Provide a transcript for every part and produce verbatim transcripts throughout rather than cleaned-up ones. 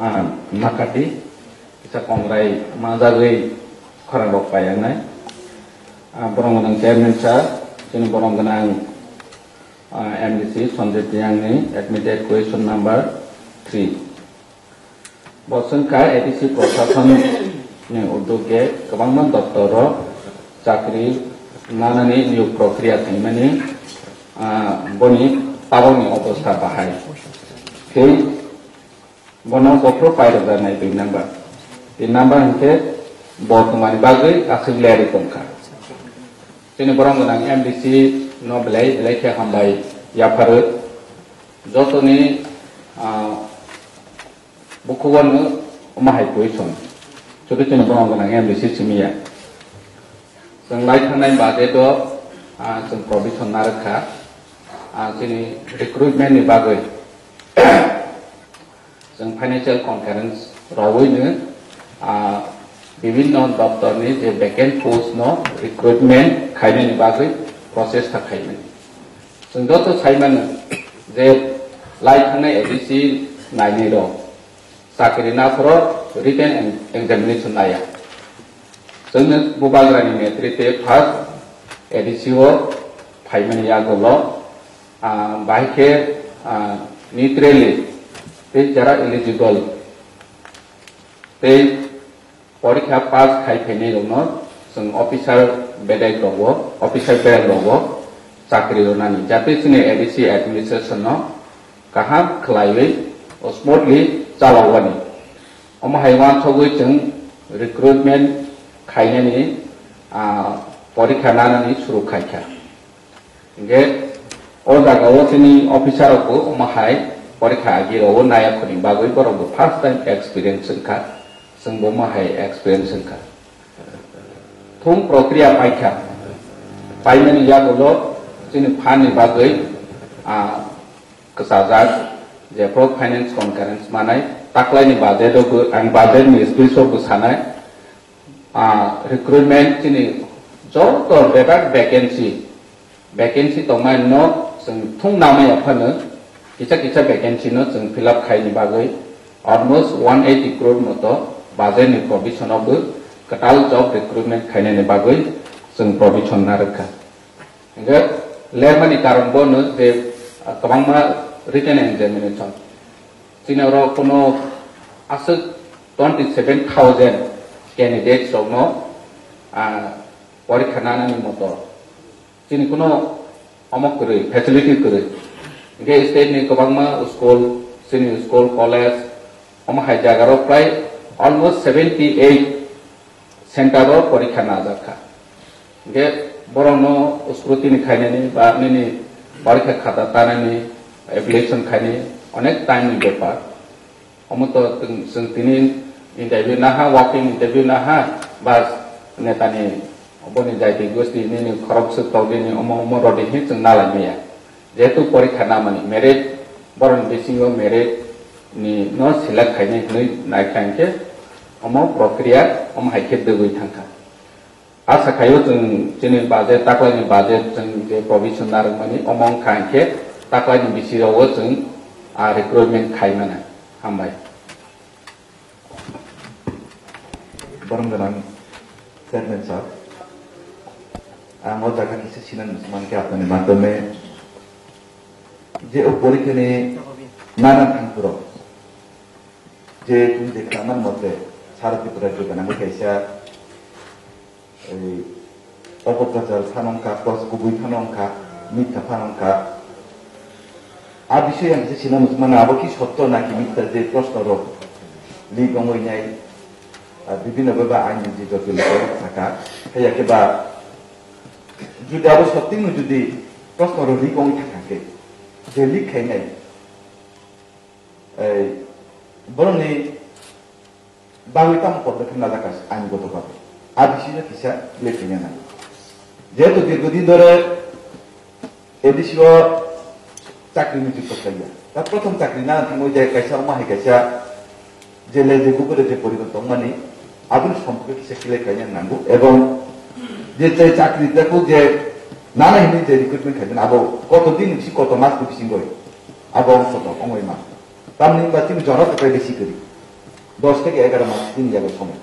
Ah, makati, kisa kongrai majagwi khorang rok payanai. Ah, borong gwnang chairman sir, chini borong gwnang, ah, M D C Sanjay Tiyang ni admitted question number three. Bo chwngkha A D C Prashasan ni uddog kwbangma doptor o chakri nanani niyog prokriya khaimani, ah, boni tabokni obostha bahai. Tei bono bophuru pairok jaknai dui number. Tin number hinkhe bo tongmani bagwi aswk lerwi tongkha. Chini borok gwnang M D C no belai belai khe hambai yapharo. Jotoni, ah, bukhugwano omo hai question. Chutu chini borok gwnang M D C simi ya. Chwng lai thangnai budget o, ah, chwng provision narwkha. Ah, chini recruitment ni bagwi chwng financial conference rowino, ah, bibhinno doptor ni je vacant post no recruitment khainani bagwi prochesta khaimani. Chwng joto saimano je lai thangnai A D C nainai rok chakri naphoro written em-, examination naiya. Chwngno Bubagrani netrite first A D C o phaimani yagulo, ah, bahai khe, ah, neutrally tei jara eligible tei porikha pass khai phainai rokno chwng officer bedek rogo, officer bedek rogo chakri rwnani. Jate chini A D C administration no kaham khwlaiwi smoothly chalawani. Omo hai uansugwi chwng recruitment khainani, ah, porikha nanani suru khaikha. Hinkhe o jagao chini officer rokbo omo hai porikha agi rwo naiyakhorni bagwi borokbo first time experience wngkha, chwngbo omo hai experience wngkha. Thung prokriya paikha, paimani yagulo chini phanni bagwi, ah, kwchajak, jephru finance conference manai, taklaini budget o bo, ang budget ni speech o bo sanai, ah, recruitment chini joto bebak vacancy, vacancy tongmani no chwng thung namaya phano kisa kisa vacancy no chwng fill up khaini bagwi almost one eighty crore moto budget ni provision o bo kwtal job recruitment khainani bagwi chwng provision narwkha. Hinkhe lermani karon bono je, ah, kwbangma written examination. Chini oro kono aswk twenty seven thousand candidates rokno, ah, porikha nanani moto. Chini kono omo kwrwi, facility kwrwi. Hinkhe state ni kwbangma school, chini school, college, omo hai jaga rok prai almost seventy eight center o porikha najak kha. Hinkhe borokno scrutiny khainani ba nini porikha khata tanani, evaluation khainani onek time ni bepar. Omo to chwng, chwng tini interview naha, walk-in interview naha, bas netani boni jaiti gosti nini khorok swk tokdini omo omo rodi hin chwng nalai maya. Jehetu porikha namani merit, borokni bisingo merit ni no select khainai hinwi naikha hinkhe omo prokriya omo hai khe dwgwi thangkha. Asa khaio chwng chini budget, taklaini budget chwng je provision narwkmani omo wngkha hinkhe taklaini bisi rogo chwng, ah, recruitment khaimana. Hambai. Borong gwnang chairman sir, ang o jaga kisa sinani mankhe apnani madhyome je o porikhani nanan thangphuru je chwng je khlaimani mote sara Tripura je gwnangwi kaisa ei, obotrachar phano wngkha, plus kubui phano wngkha, mitha phano wngkha. A bisoi ang kisa sina muchung mano, abo ki sotto naki mitha je proshno rok leak wngwi nai, ah, bibhinno bhaba aini je jotilo saka, haiya khe ba jodi abo sottingno jodi proshno rok leak wngwi thangkha khe, je leak khainai, ei, borokni bagwi tamo podokhe najak kha aini goto bagwi. A bisino kisa lephaina nango. Jehetu dirghodin dhore A D C o chakri muchung koslaiya. Ta prothom chakri nana thangwi je kaisa omo hai kaisa je le je gubure je porigon tongmani aboni somporke kisa kile khlaina nango. Ebong je je chakri teko je nana hinwi je recruitment khaimani abo koto din bisi koto mas ni bisingoi abo ongsoto ongoi ma. Tamni hwnba chini jora kwtai bisi kwrwi. dos theke egaro mas tin yago somoi.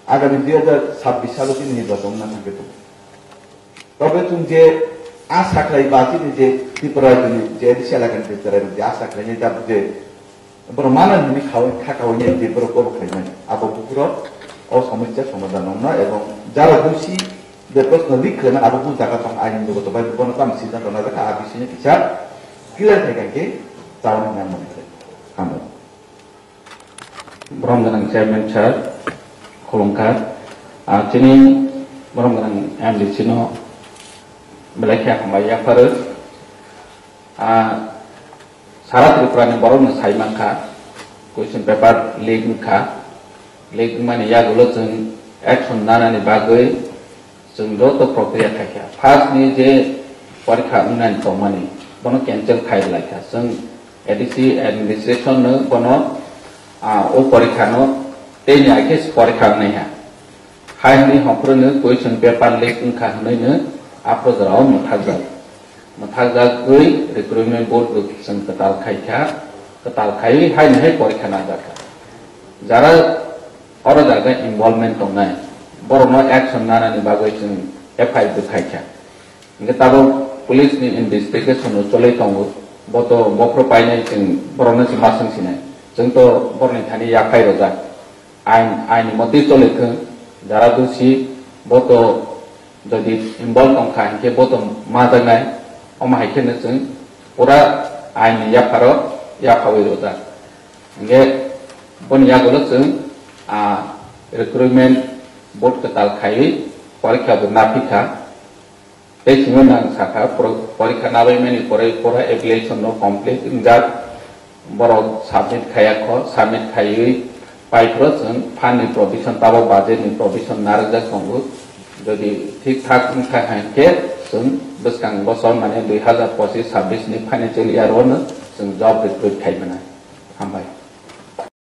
Agami dui hajar sabbish salo chini nirbachon wngna thangkhe tongo. Tobe chwng je asa khlai ba chini je Tripura rajyoni je A D C elakani je chwrairok je asa khlainai tabuk je borok mana hwnwi khaui kha khaui nai je borok obo khlaimani. Abo buphuru o somosya somadhan wngna ebong jara dosi je proshno rik khlaimani abo bujaka tong aini jogoto bai bono tamo siddhanto najak kha a bisingni kisa clear khai kha khe chaui nang mani khlai. Hambai. Borom gwnang chairman sir, khulumkha. Ah, chini borom gwnang M D C no belai khe hambai yapharo. Ah, sara Tripura ni borok no sai mankha, question paper leak wngkha, leak wngmani yagulo chwng action nanani bagwi chwng joto prokriya khaikha. First ni je porikha wngnani tongmani, bono cancel khai laikha. Chwng A D C administration no bono, ah, o porikha no tei ni aikhe porikha wngnaiha. Hai hwnwi hongkhorno question paper leak wngkha hwnwi no aphro jorao mwthakjak. Mwthakjagwi recruitment board bo chwng kwtal khaikha, kwtal khaiwi haino hai porikha najakha. Jara oro jaga involvement tongnai, borokno action nanani bagwi chwng F I R bo khaikha. Hingke tabok police ni investigation no choloi tongo, bo to bophro painai chwng borokno se ma swng sinai, chwng to borokni thani yaphai rojak, ain, ain ni motwi choloi thwng, jara dosi bo to jodi involve tongkha hingke bo to majaknai, omo hai kheno chwng pura ain ni yapharo yaphawi rojak. Hingke boni yagulo chwng, ah, recruitment board kwtal khaiwi porikha bo naphikha. Tei simi nang sakha, por-, porikha nabaimani pore pura application no complete wngjak, borok submit khaiya kho, submit khaiwi paiphuru chwng fund ni provision, tabok budget ni provision narwkjak tongo. Jodi thik thak wngkha hinkhe chwng bwskang bosor mane dui hazar pochis sabbish ni financial year o no chwng job recruit khai mano. Hambai.